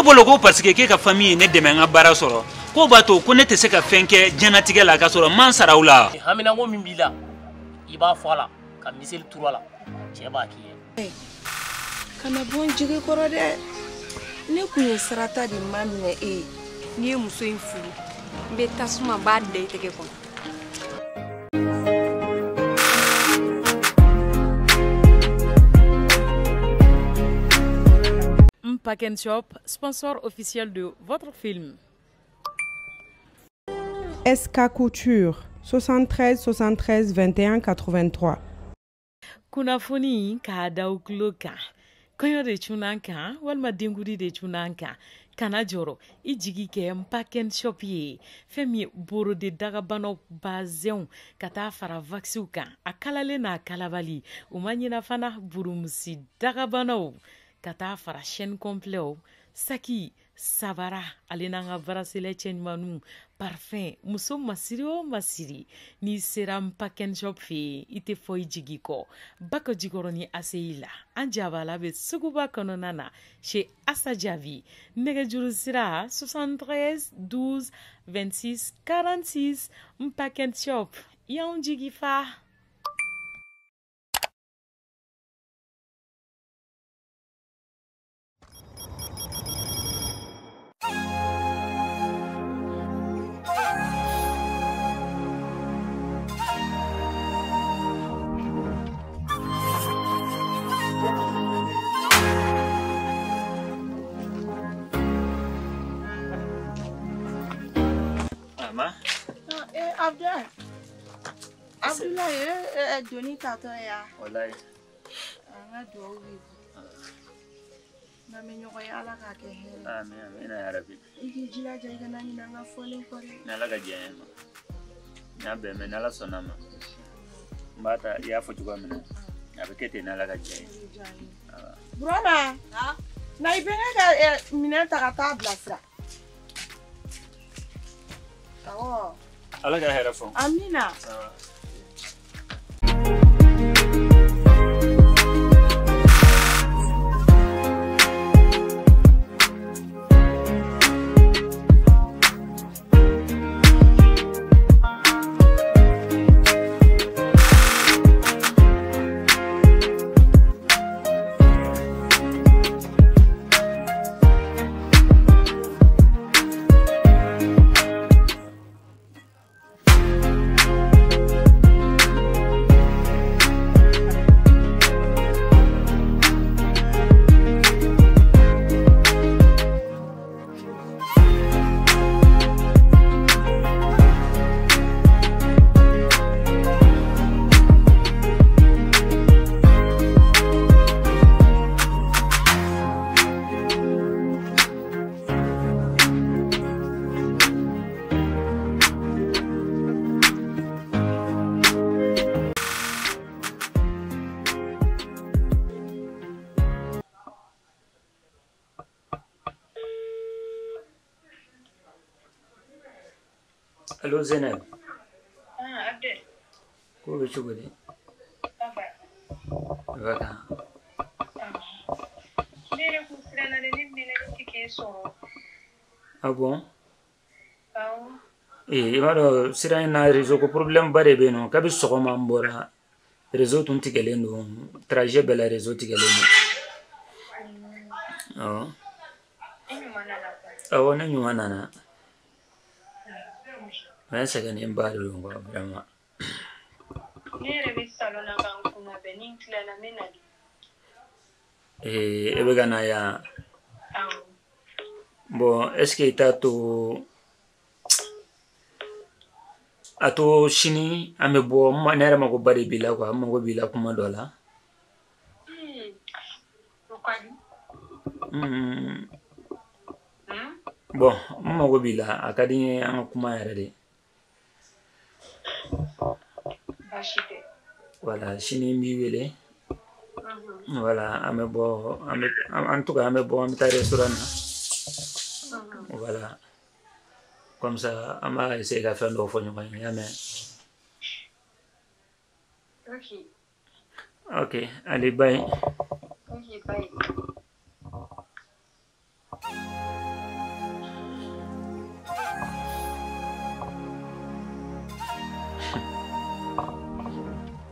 bolo ko parce que k'e ka famille ye ne dɛmɛ n ka baara sɔrɔ k'o b'a to ko ne tɛ se ka fɛn kɛ diɲɛlatigɛ la k'a sɔrɔ n ma n sara u la. Haminanko min b'i la i b'a fɔ a la ka miseli turu a la cɛ b'a k'i ye. Kana bɔ n jigi kɔrɔ dɛ, ne kun ye sarata de maminɛ e ye. N'i ye muso in furu n bɛ tasuma n b'a da i tɛgɛ kɔnɔ. Pack & Shop, sponsor officiel de votre film. SK Couture, 73 73 21 83. Kunnafoni k'a da u tulo kan, kɔɲɔ de cunna kan walima denkudi de cunna kan, kana jɔrɔ i jigi kɛ Pack & Shop ye fɛn min ye borode dagabanaw bazɛnw ka taa fara vaccins kan, a kalalen n'a kalabali u ma ɲina fana burumusi dagabanaw ka taa fara chaîne complet saki sabara ale n'an ka bracelet cɛ ɲumanw parfum muso masiri o masiri n'i sera Pack & Shop fɛ yen i tɛ fɔ i jigi kɔ Bako Jikɔrɔni ACI la an jabala bɛ suguba kɔnɔna na chez Assa Jabi nɛgɛjuru sira 73 12 26 46 Pack & Shop y'anw jigi fa. Abdoulaye doni tatɔ ya. Walayi. An ka duwawu b'i bolo. N'an bɛ ɲɔgɔn ye Ala k'a kɛ hɛrɛ ye. Amin amina ya rabi. I k'i jilaja i kana ɲinɛ an ka fɔlen kɔ dɛ. Ni Ala ka diɲɛ ye ma. N y'a bɛn mɛ n'Ala sɔnna ma. N b'a ta i y'a fɔ cogoya min na. A bɛ kɛ ten n'Ala ka diɲɛ ye. Burama. Na i bɛnkɛ ka minɛn ta ka taa bilasira. Awɔ. Ala ka hɛrɛ fɔ. Amina. Allo Zainab. Ah, Abdel. Ko bɛ cogo di? Ça va. Va kan. Ne yɛrɛ kun siranna dɛ, ne mɛnna ne tɛ k'e sɔrɔ. Ah bon? Awɔ. Ee i b'a dɔn sira in na réseau ko problème ba de bɛ yen nɔ, kabi sɔgɔma n bɔra réseau tun tigɛlen don, trajet bɛɛ la réseau tigɛlen don. Awɔ. E ɲuman nana quoi? Awɔ ne ɲuman nana. Mais n sɛgɛnnen ba de don quoi vraiment. Ne yɛrɛ bɛ salon na ka n kunna bɛn ni n tilala n bɛ na de. Ee e bɛ ka na yan? Awɔ. Bon est ce que i t'a to a to sini an bɛ bɔ, ne yɛrɛ mago ba de b'i la quoi, n mago b'i la kuma dɔ la. O ka di. Bon n mago b'i la, a ka di n ye an ka kuma yɛrɛ de. Baasi tɛ. Voilà sini n b'i wele. Voilà an bɛ bɔ, an bɛ en tout cas an bɛ bɔ an bɛ taa restaurant na. Voilà comme ça an b'a essayer ka fɛn dɔw fɔ ɲɔgɔn ye, i y'a mɛn? Ok. Ok allez bye. Ok bye.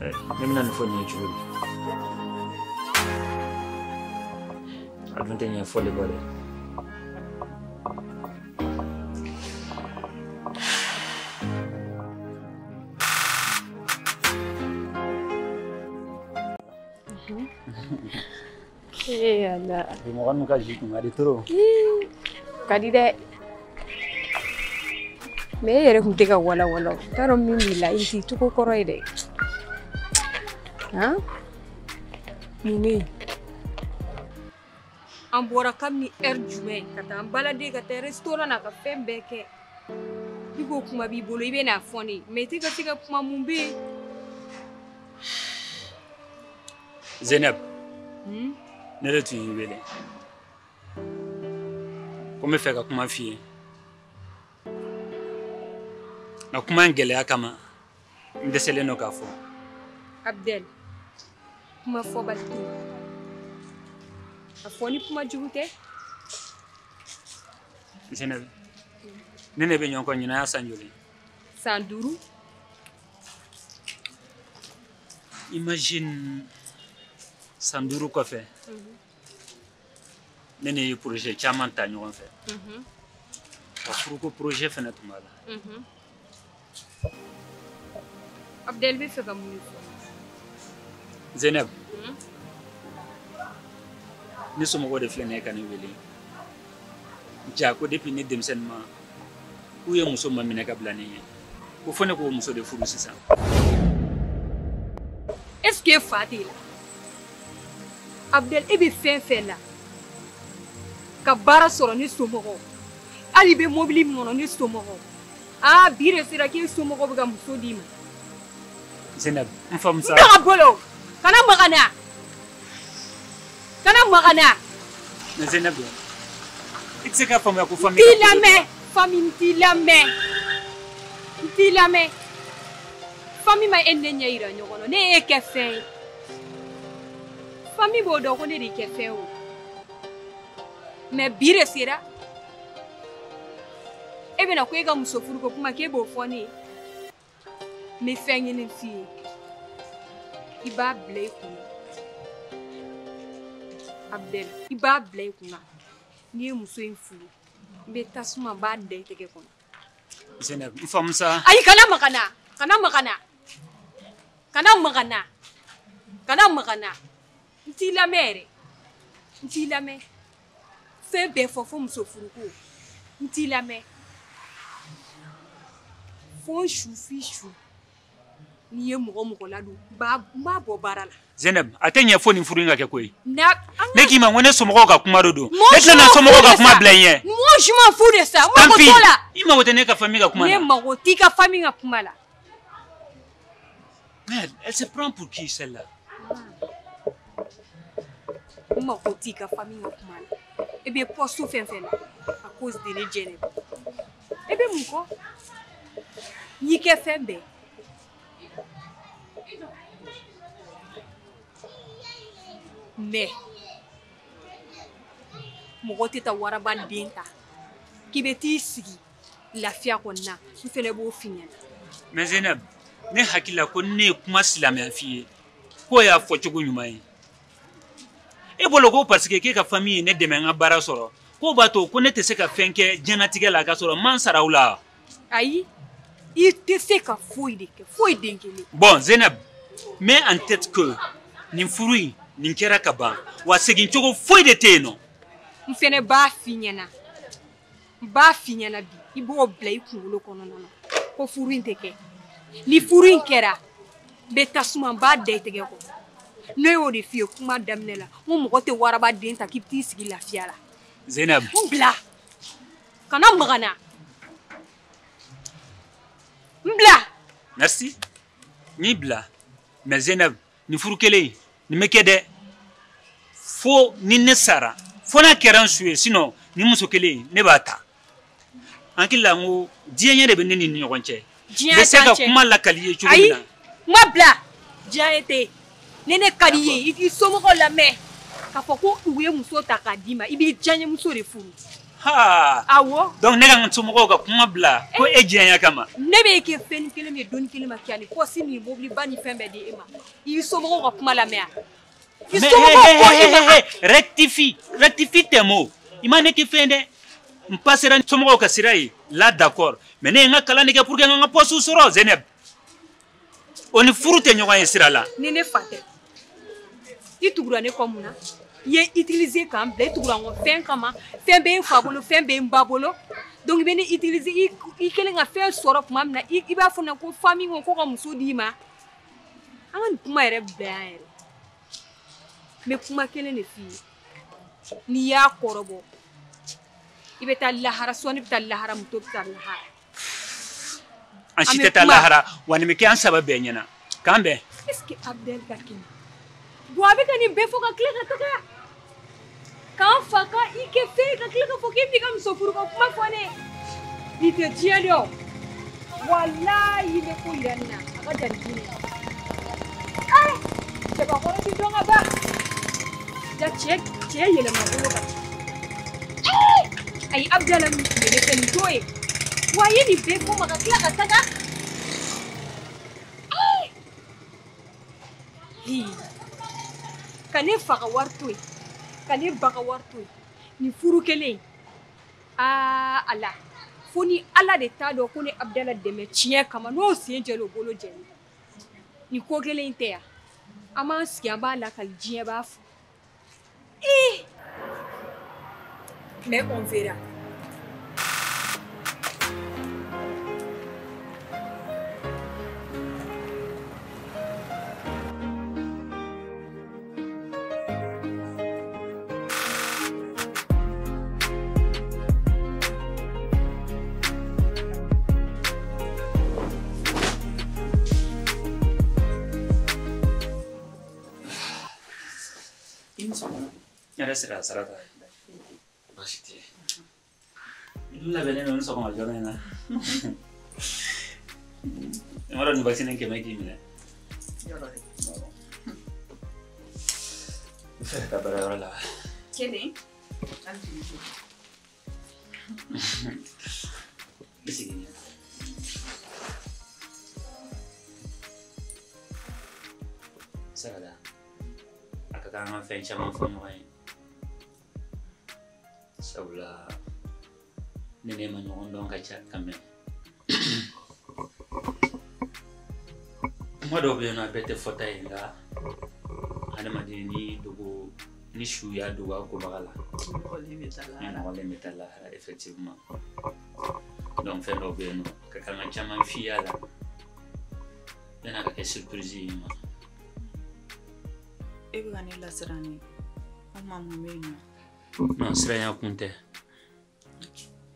Ne bɛna nin fɔ nin ye cogo di? A dun tɛ ɲɛ fɔli kɔ dɛ. Ee Ala. Bi mɔgɔ ninnu ka jus kun ka di trop. Ka di dɛ. Mais e yɛrɛ kun tɛ ka walawala o. N t'a dɔn min b'i la, i t'i cogo kɔrɔ ye dɛ. Han? Mun bɛ yen? An bɔra kabini heure jumɛn ka taa an balader ka taa restaurant na ka fɛn bɛɛ kɛ. I ko kuma b'i bolo i bɛ n'a fɔ ne ye mais i tɛ ka se ka kuma, mun bɛ yen? Zeneb. Ne de tun y'i wele. Ko n bɛ fɛ ka kuma f'i ye. Nka kuma in gɛlɛya kama n dɛsɛlen don k'a fɔ. Abdel, kuma fɔbali tɛ yen. A fɔ ni kuma jugu tɛ. Zeneb, ne ne bɛ ɲɔgɔn kɔ ɲinan y'a san joli? San 5. Imagine san 5 kɔfɛ. Ne ne ye projet caman ta ɲɔgɔn fɛ. Ka furuko projet fɛnɛ tun b'a la. Abdel bɛ fɛ ka mun de fɔ? Zeneb, ne somɔgɔw de filɛ nin ye ka ne wele. Ja ko depuis ne denmisɛnnin ma k'u ye muso ma minɛ ka bila ne ɲɛ. Ko fo ne k'o muso de furu sisan. Est-ce que fa t'e la? Abdel, e bɛ fɛn fɛn la ka baara sɔrɔ ne somɔgɔw, hali i bɛ mobili min kɔnɔ ne somɔgɔw, aa bi de sera k'e somɔgɔw bɛ ka muso d'i ma. Zeneb, n faamu sa. N ka bolo, kana maga n na, kana maga n na. Mais Zeneb, i tɛ se k'a faamuya ko famille. N t'i lamɛn, famille n t'i lamɛn, n t'i lamɛn. Famille ma e ni ne ɲɛ yira ɲɔgɔn na, ne y'e kɛ fɛn ye. Famille b'o dɔn ko ne de kɛ fɛn o. Mais bi de sera e bɛna ko e ka muso furu ko kuma k'e b'o fɔ ne ye. N bɛ fɛn kelen f'i ye, i b'a bila i kunna. Abdel, i b'a bila i kunna. N'i ye muso in furu, n bɛ tasuma n b'a da i tɛgɛ kɔnɔ. Zeneb, n faamu sa. Ayi, kana maga n na, kana maga n na, kana maga n na, kana maga n na. N t'i lamɛn yɛrɛ, n t'i lamɛn. Fɛn bɛɛ fɔ fo muso furuko, n t'i lamɛn. Fo n su f'i su. N'i ye mɔgɔ mɔgɔ ladon, n b'a bɔ baara la. Zeneb, a tɛ ɲɛ fo nin furu in ka kɛ koyi. Ne k'i ma ko ne somɔgɔw ka kuma de don. Ne tɛna somɔgɔw ka kuma bila i ɲɛ. Moi je m'en fous de ça. N mago t'o la. I mago tɛ ne ka famille ka kuma la. Ne mago t'i ka famille ka kuma la. Mais elle se prend pour qui celle-là? N mago t'i ka famille ka kuma la. E bɛ poste fɛn fɛn la à cause de ne Jɛnɛba. E bɛ mun kɔ? N y'i kɛ fɛn bɛɛ. Mais mɔgɔ tɛ taa waraba den ta k'i bɛ t'i sigi lafiya kɔni na, n fɛnɛ b'o f'i ɲɛna. Mais Zeneb, ne hakili la ko ne ye kuma silamɛya f'i ye k'o y'a fɔcogo ɲuman ye. E bolo ko parce que k'e ka famille ye ne dɛmɛ n ka baara sɔrɔ, k'o b'a to ko ne tɛ se ka fɛn kɛ diɲɛlatigɛ la k'a sɔrɔ n ma n sara u la. Ayi, i tɛ se ka foyi de kɛ, foyi den kelen. Bon Zeneb, mets en tête que nin furu in nin kɛra ka ban, wa segin cogo foyi de tɛ yen nɔ. N fɛnɛ b'a f'i ɲɛna, n b'a f'i ɲɛna bi, i b'o bila i kunkolo kɔnɔna na ko furu in tɛ kɛ. Ni furu in kɛra, n bɛ tasuma n b'a da i tɛgɛ kɔnɔ. Ne y'o de f'i ye kuma daminɛ la, n ko mɔgɔ tɛ waraba den ta k'i bɛ t'i sigi lafiya la. Zeneb. N bila, kana maga n na. N bila. Merci. N y'i bila. Mais Zeneb, nin furu kelen in, nin bɛ kɛ dɛ. Fo ni ne sara, fo n'a kɛra n su ye, sinon nin muso kelen in ne b'a ta. An hakili la n ko diɲɛ ɲɛ de bɛ ne ni ɲɔgɔn cɛ. Diɲɛ N bɛ se t'an ka cɛ. kuma lakali i ye cogo min na. Ayi, kuma bila. Diɲɛ tɛ yen. Ni ne ka di i ye, i k'i somɔgɔw lamɛn. K'a fɔ ko u ye muso ta k'a d'i ma, i b'i diyaɲɛmuso de furu. Ha! Awɔ. Donc ne ka n somɔgɔw ka kuma bila ko e diɲɛya kama. Ne bɛ kɛ fɛn kelen min ye donni kelen ma kɛ ani poste ni mobiliba ni fɛn bɛɛ di e ma. I somɔgɔw ka kuma lamɛn. I somɔgɔw ko i ma. Rectifie, rectifie tes mots. I ma ne kɛ fɛn dɛ. N passera somɔgɔw ka sira ye là d'accord. Mais ne ye n ka kalan de kɛ pour que n ka poste sɔrɔ Zeneb. O ni furu tɛ ɲɔgɔn ye sira la. Ni ne fa tɛ. I tugura ne kɔ mun na? I ye utiliser k'an bila i tugura n kɔ fɛn kama fɛn bɛ n fa bolo fɛn bɛ n ba bolo donc i bɛ ne utiliser i kɛlen ka fɛn sɔrɔ tuma min na i b'a fɔ ne ko famille ko ka muso d'i ma an ka nin kuma yɛrɛ bila yan yɛrɛ n bɛ kuma kelen de f'i ye n'i y'a kɔrɔbɔ i bɛ taa lahara sɔɔni bɛ taa lahara muso bɛ taa lahara. An si tɛ taa lahara wa nin bɛ kɛ an saba bɛɛ ɲɛna k'an bɛn. Est ce que Abdel ka kɛnɛ bon a bɛ ka nin bɛɛ fɔ ka tila ka taga k'an fa ka i kɛ fɛn ka tila ka fɔ k'i b'i ka muso furu ka kuma fɔ ne nin tɛ diɲɛ dɔn walayi n bɛ ko yira nin na a ka jan ni diinɛ ye ee cɛbakɔrɔ ti dɔn ka ban ja cɛ yɛlɛma bolo kan ee ayi Abdala min tun bɛ ne fɛ nin t'o ye wa a ye nin bɛɛ fɔ ma ka tila ka taga ee ka ne fa ka wari to yen ka ne ba ka wari to yen nin furu kelen aa ala fo ni ala de t'a dɔn ko ne Abdala dɛmɛ tiɲɛ kama n'o sen jɛlen o bolo jɛlen nin ko kelen in tɛ yan an b'an sigi an b'a lakali diɲɛ b'a fɔ ee mais on verra. Yɛrɛ sera Sarata. Baasi tɛ. N labɛnnen don n sɔgɔma joona in na. I m'a dɔn nin vaccin 100 k'i minɛ. Yɔrɔ dɛ. I fɛ ka taa baarayɔrɔ la. Kelen. Hali bi. I sigi ɲɛ. Sarata, a ka kan an ka fɛn caman fɔ ɲɔgɔn ye. Sabula ne ne ma ɲɔgɔn dɔn ka ca ka mɛn. Kuma dɔw bɛ yen nɔ a bɛɛ tɛ fɔta ye nka adamaden ni dogo ni su y'a dogo a kobaga la. Nɔgɔlen bɛ taa lahara effectivement. Donc fɛn dɔw bɛ yen nɔ ka kan ka caman f'i y'a la yan'a ka kɛ surprise ye i ma. E bɛ ka ne lasiran de walima mun bɛ yen nɔ? Non, siranya kun tɛ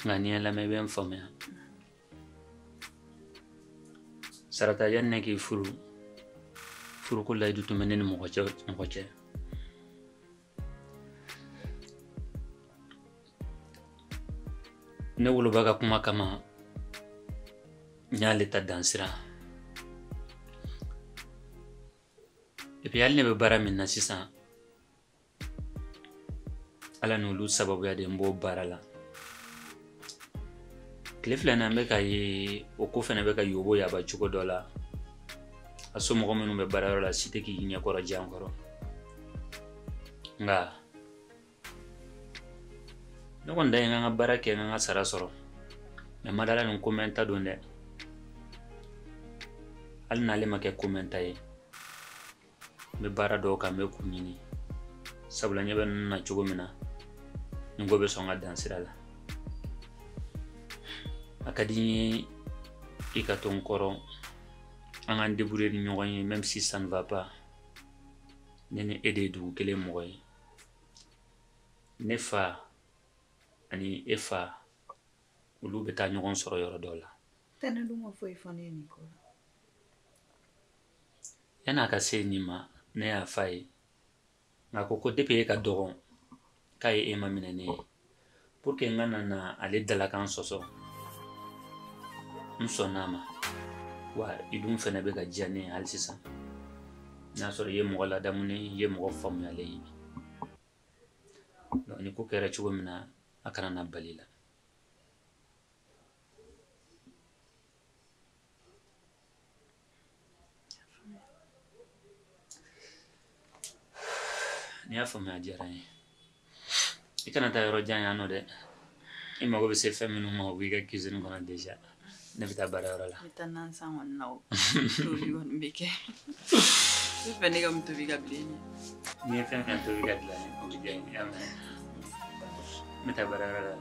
nka n'i ye n lamɛn i bɛ n faamuya. Sarata yanni ne k'i furu furuko layidu tun bɛ ne ni mɔgɔ cɛ. Ne woloba ka kuma kama n y'ale ta dansira. Et puis hali ne bɛ baara min na sisan ala n'olu sababuya de n b'o baara la. Tile fila in na n bɛ ka ye o ko fɛnɛ bɛ ka yobo yaba cogo dɔ la. A somɔgɔ minnu bɛ baarayɔrɔ la si tɛ k'i ɲɛkɔrɔ diya n kɔrɔ. Nka ne kɔni da ye n ka baara kɛ n ka sara sɔrɔ. Mais n ma dala nin ko mɛn ta don dɛ. Hali n'ale ma kɛ ko mɛn ta ye. N bɛ baara dɔw kan n bɛ k'u ɲini. Sabula ɲɛ bɛ ninnu na cogo min na nin ko bɛ sɔn ka dan sira la. A ka di n ye i ka to n kɔrɔ an k'an débrouiller ni ɲɔgɔn ye même si ça ne va pas. Ne ni e de ye dugu kelen mɔgɔ ye. Ne fa ani e fa olu bɛ taa ɲɔgɔn sɔrɔ yɔrɔ dɔ la. Tɛnɛ dun ma foyi fɔ ne ye nin ko la. Yan'a ka se nin ma ne y'a f'a ye nka ko depuis e ka dɔgɔn k'a ye e ma minɛ ne ye pour que n ka na ale dalakan sɔsɔ n sɔnn'a ma wa i dun fɛnɛ bɛ ka diya ne ye hali sisan n'a sɔrɔ i ye mɔgɔ ladamunen ye i ye mɔgɔ faamuyalen ye. Donc ni ko kɛra cogo min na A kana na bali la. N'i y'a faamuya a diyara n ye. I kana taa yɔrɔ jan yan nɔ dɛ. I mago bɛ se fɛn minnu ma o b'i ka cuisine kɔnɔ déjà. Ne bɛ taa baarayɔrɔ la. N bɛ taa nan san kɔni na o. Tobili kɔni bɛ kɛ. I bɛ fɛ ne ka mun tobi ka bila i ɲɛ? N'i ye fɛn fɛn tobi ka bila n ɲɛ o bɛ diya n ye. I y'a mɛn? N bɛ taa baarayɔrɔ la.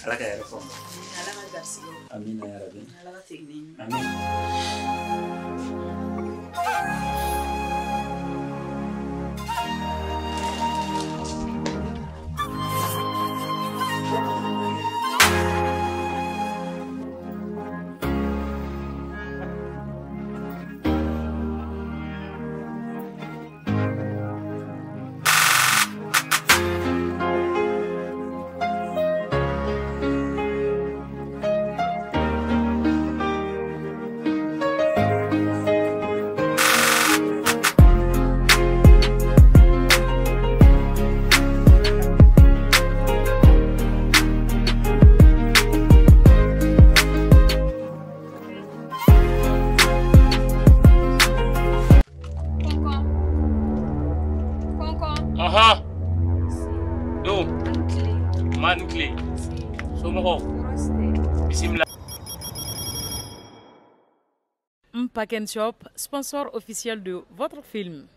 Ala ka hɛrɛ fɔ. Ala ka garisigɛw. Amina yarabi. Ala ka segin n'i ɲuman. Amina. Pack & Shop, sponsor officiel de votre film.